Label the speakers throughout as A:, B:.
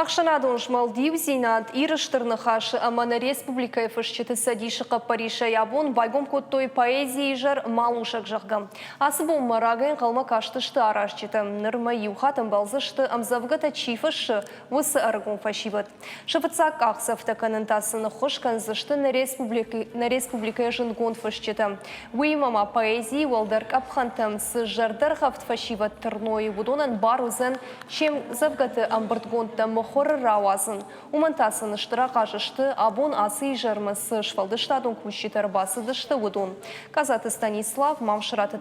A: Ӕхсӕнадон змӕлд Иудзинад, Иры Стыр Ныхасы ӕмӕ нӕ республикӕйы фысджыты цӕдисы хъӕппӕрисӕй абон байгом кодтой поэзийы изӕр Малусӕг, зӕгъгӕ. Ацы бонмӕ рагӕй ӕнхъӕлмӕ кастысты аразджытӕ. Нырмӕ иу хатт ӕмбӕлдзысты, ӕмдзӕвгӕтӕ чи фыссы, уыцы ӕрыгон фӕсивӕд. Сӕ фыццаг къахдзӕфтӕ кӕнын та сын ӕххуыс кӕндзысты нӕ республикӕйы зындгонд фысджытӕ. Уыимӕ ма поэзийы уӕлдӕр къӕпхӕнтӕм цы зӕрдӕргъӕвд фӕсивӕд тырной, уыдонӕн бар уыдзӕн Се мдзӕвгӕты ӕмбырдгондтӕ мыхуыры рауадзын, уымӕн та сын стыр ахъаз сты, абон ацы изӕрмӕ цы сфӕлдыстадон кусджытӕ ӕрбацыдысты, уыдон. Къадзаты Станислав, Мамсыраты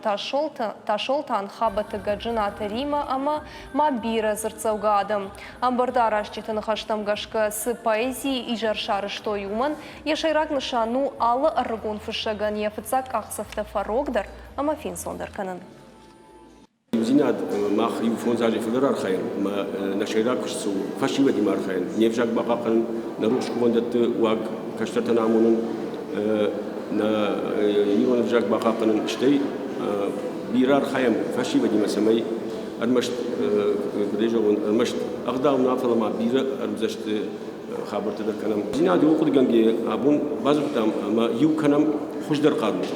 A: Тасолтан, Хабӕты Гӕджынаты Римӕ ӕмӕ ма бирӕ дзырддзӕугӕ адӕм. Ӕмбырды аразджыты ныхӕстӕм гӕсгӕ, цы поэзийы изӕр сарӕзтой, уымӕн йӕ сӕйраг нысан у алы ӕрыгон фыссӕгӕн йӕ фыццаг къахдзӕфтӕ фӕрогдӕр ӕмӕ фенцондӕр кӕнын.
B: Иудзинад мах иу фондз азӕй фылдӕр архайӕм ӕмӕ нӕ сӕйраг куыст цы у, фӕсивӕдимӕ архайын, не взаг бахъахъхъӕнын, нӕ рухс кувӕндӕтты уаг кӕстӕртӕн амонын, нӕ ирон ӕвзаг бахъахъхъӕнын, стӕй бирӕ архайӕм фӕсивӕдимӕ, цӕмӕй ӕрмӕст, куыдӕй зӕгъон, ӕрмӕст ӕгъдау нӕ, фӕлӕ ма бирӕ ӕрмдзӕсты хабӕрттӕ дӕр кӕнӕм. Иудзинад иу хъуыдыгӕнгӕ абон бадзырдтам ӕмӕ иу кӕнӕм хуыздӕр хъарутӕ.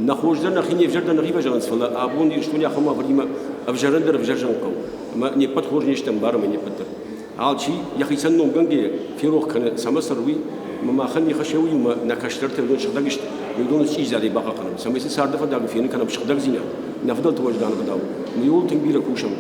B: Нӕ хорз дӕр нӕхи, не взӕр дӕр нӕхи фӕзӕгъынц, фӕлӕ абон Ирыстони ахӕм уавӕримӕ ӕвзӕрӕн дӕр ӕвзӕр зӕгъын хъӕуы. Ӕмӕ не ппӕт хорз не стӕм, барӕм не ппӕт дӕр. Алчи йӕхицӕн номгӕнгӕ ферох кӕны, цӕмӕ цӕры, уый. Ӕмӕ махӕн не хӕс у иумӕ нӕ кӕстӕртӕ уыдон сыгъдӕг сты, уыдоны чъизиадӕй бахъахъхъӕнӕм, цӕмӕй сын царды фӕндагыл фенын кӕнӕм сыгъдӕгдзинад, нӕ фыдӕлты уӕздан ӕгъдау. Ууыл тынг бирӕ кусӕм.